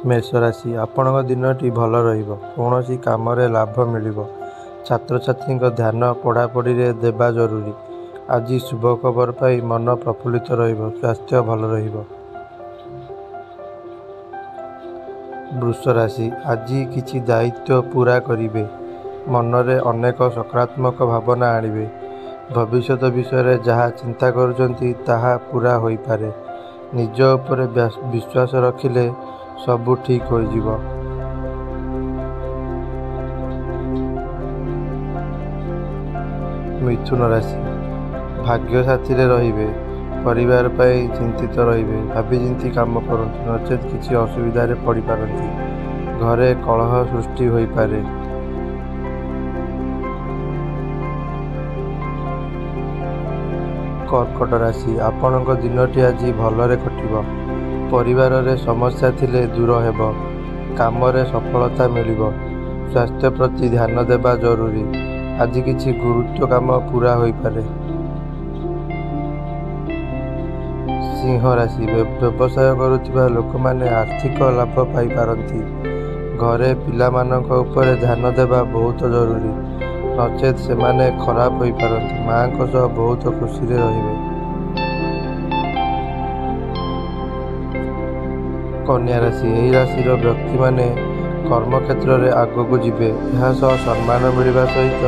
ମେଷ ରାଶି, ଆପଣଙ୍କ ଦିନଟି ଭଲ ରହିବ। କୌଣସି କାମରେ ଲାଭ ମିଳିବ। ଛାତ୍ରଛାତ୍ରୀଙ୍କ ଧ୍ୟାନ ପଢ଼ାପଢ଼ିରେ ଦେବା ଜରୁରୀ। ଆଜି ଶୁଭ ଖବର ପାଇ ମନ ପ୍ରଫୁଲ୍ଲିତ ରହିବ। ସ୍ୱାସ୍ଥ୍ୟ ଭଲ ରହିବ। ବୃଷ ରାଶି, ଆଜି କିଛି ଦାୟିତ୍ୱ ପୂରା କରିବେ। ମନରେ ଅନେକ ସକାରାତ୍ମକ ଭାବନା ଆଣିବେ। ଭବିଷ୍ୟତ ବିଷୟରେ ଯାହା ଚିନ୍ତା କରୁଛନ୍ତି ତାହା ପୂରା ହୋଇପାରେ। ନିଜ ଉପରେ ବିଶ୍ୱାସ ରଖିଲେ ସବୁ ଠିକ୍ ହୋଇଯିବ। ମିଥୁନ ରାଶି, ଭାଗ୍ୟ ସାଥିରେ ରହିବେ। ପରିବାର ପାଇଁ ଚିନ୍ତିତ ରହିବେ। ଭାବିଚିନ୍ତି କାମ କରନ୍ତୁ, ନଚେତ୍ କିଛି ଅସୁବିଧାରେ ପଡ଼ିପାରନ୍ତି। ଘରେ କଳହ ସୃଷ୍ଟି ହୋଇପାରେ। କର୍କଟ ରାଶି, ଆପଣଙ୍କ ଦିନଟି ଆଜି ଭଲରେ କଟିବ। ପରିବାରରେ ସମସ୍ୟା ଥିଲେ ଦୂର ହେବ। କାମରେ ସଫଳତା ମିଳିବ। ସ୍ୱାସ୍ଥ୍ୟ ପ୍ରତି ଧ୍ୟାନ ଦେବା ଜରୁରୀ। ଆଜି କିଛି ଗୁରୁତ୍ୱ କାମ ପୂରା ହୋଇପାରେ। ସିଂହ ରାଶି, ବ୍ୟବସାୟ କରୁଥିବା ଲୋକମାନେ ଆର୍ଥିକ ଲାଭ ପାଇପାରନ୍ତି। ଘରେ ପିଲାମାନଙ୍କ ଉପରେ ଧ୍ୟାନ ଦେବା ବହୁତ ଜରୁରୀ, ନଚେତ୍ ସେମାନେ ଖରାପ ହୋଇପାରନ୍ତି। ମା'ଙ୍କ ସହ ବହୁତ ଖୁସିରେ ରହିବେ। କନ୍ୟା ରାଶି, ଏହି ରାଶିର ବ୍ୟକ୍ତିମାନେ କର୍ମକ୍ଷେତ୍ରରେ ଆଗକୁ ଯିବେ। ଏହା ସହ ସମ୍ମାନ ମିଳିବା ସହିତ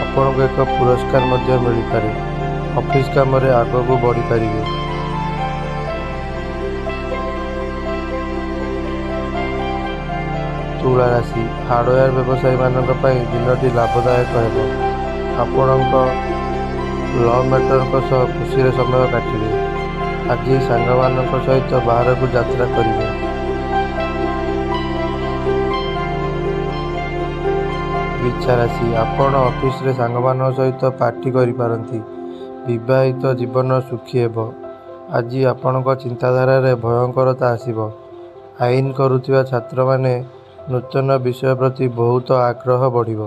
ଆପଣଙ୍କୁ ଏକ ପୁରସ୍କାର ମଧ୍ୟ ମିଳିପାରେ। ଅଫିସ କାମରେ ଆଗକୁ ବଢ଼ିପାରିବେ। ତୁଳା ରାଶି, ହାର୍ଡୱେୟାର ବ୍ୟବସାୟୀମାନଙ୍କ ପାଇଁ ଦିନଟି ଲାଭଦାୟକ ହେବ। ଆପଣଙ୍କ ଲଭମେଟରଙ୍କ ସହ ଖୁସିରେ ସମୟ କାଟିବେ। ଆଜି ସାଙ୍ଗମାନଙ୍କ ସହିତ ବାହାରକୁ ଯାତ୍ରା କରିବେ। ବିଛା ରାଶି, ଆପଣ ଅଫିସରେ ସାଙ୍ଗମାନଙ୍କ ସହିତ ପାର୍ଟି କରିପାରନ୍ତି। ବିବାହିତ ଜୀବନ ସୁଖୀ ହେବ। ଆଜି ଆପଣଙ୍କ ଚିନ୍ତାଧାରାରେ ଭୟଙ୍କରତା ଆସିବ। ଆଇନ କରୁଥିବା ଛାତ୍ରମାନେ ନୂତନ ବିଷୟ ପ୍ରତି ବହୁତ ଆଗ୍ରହ ବଢ଼ିବ।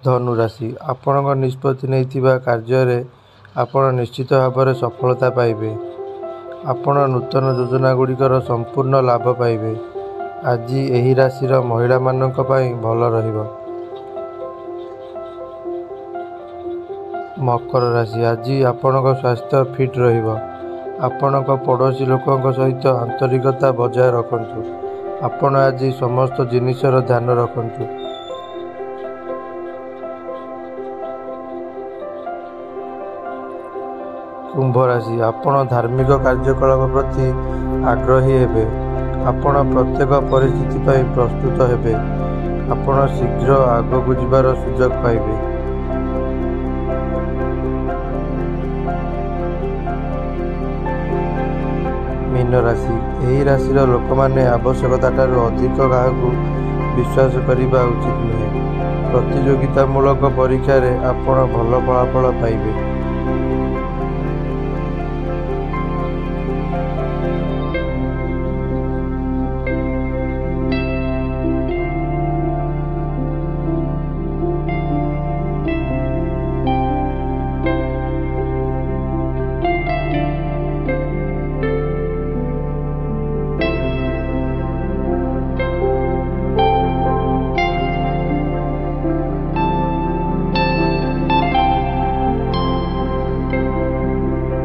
ଧନୁ ରାଶି, ଆପଣଙ୍କ ନିଷ୍ପତ୍ତି ନେଇଥିବା କାର୍ଯ୍ୟରେ ଆପଣ ନିଶ୍ଚିତ ଭାବରେ ସଫଳତା ପାଇବେ। ଆପଣ ନୂତନ ଯୋଜନାଗୁଡ଼ିକର ସମ୍ପୂର୍ଣ୍ଣ ଲାଭ ପାଇବେ। ଆଜି ଏହି ରାଶିର ମହିଳାମାନଙ୍କ ପାଇଁ ଭଲ ରହିବ। ମକର ରାଶି, ଆଜି ଆପଣଙ୍କ ସ୍ୱାସ୍ଥ୍ୟ ଫିଟ୍ ରହିବ। ଆପଣଙ୍କ ପଡ଼ୋଶୀ ଲୋକଙ୍କ ସହିତ ଆନ୍ତରିକତା ବଜାୟ ରଖନ୍ତୁ। ଆପଣ ଆଜି ସମସ୍ତ ଜିନିଷର ଧ୍ୟାନ ରଖନ୍ତୁ। କୁମ୍ଭ ରାଶି, ଆପଣ ଧାର୍ମିକ କାର୍ଯ୍ୟକଳାପ ପ୍ରତି ଆଗ୍ରହୀ ହେବେ। ଆପଣ ପ୍ରତ୍ୟେକ ପରିସ୍ଥିତି ପାଇଁ ପ୍ରସ୍ତୁତ ହେବେ। ଆପଣ ଶୀଘ୍ର ଆଗକୁ ଯିବାର ସୁଯୋଗ ପାଇବେ। ମୀନ ରାଶି, ଏହି ରାଶିର ଲୋକମାନେ ଆବଶ୍ୟକତାଠାରୁ ଅଧିକ କାହାକୁ ବିଶ୍ୱାସ କରିବା ଉଚିତ ନୁହେଁ। ପ୍ରତିଯୋଗିତାମୂଳକ ପରୀକ୍ଷାରେ ଆପଣ ଭଲ ଫଳାଫଳ ପାଇବେ।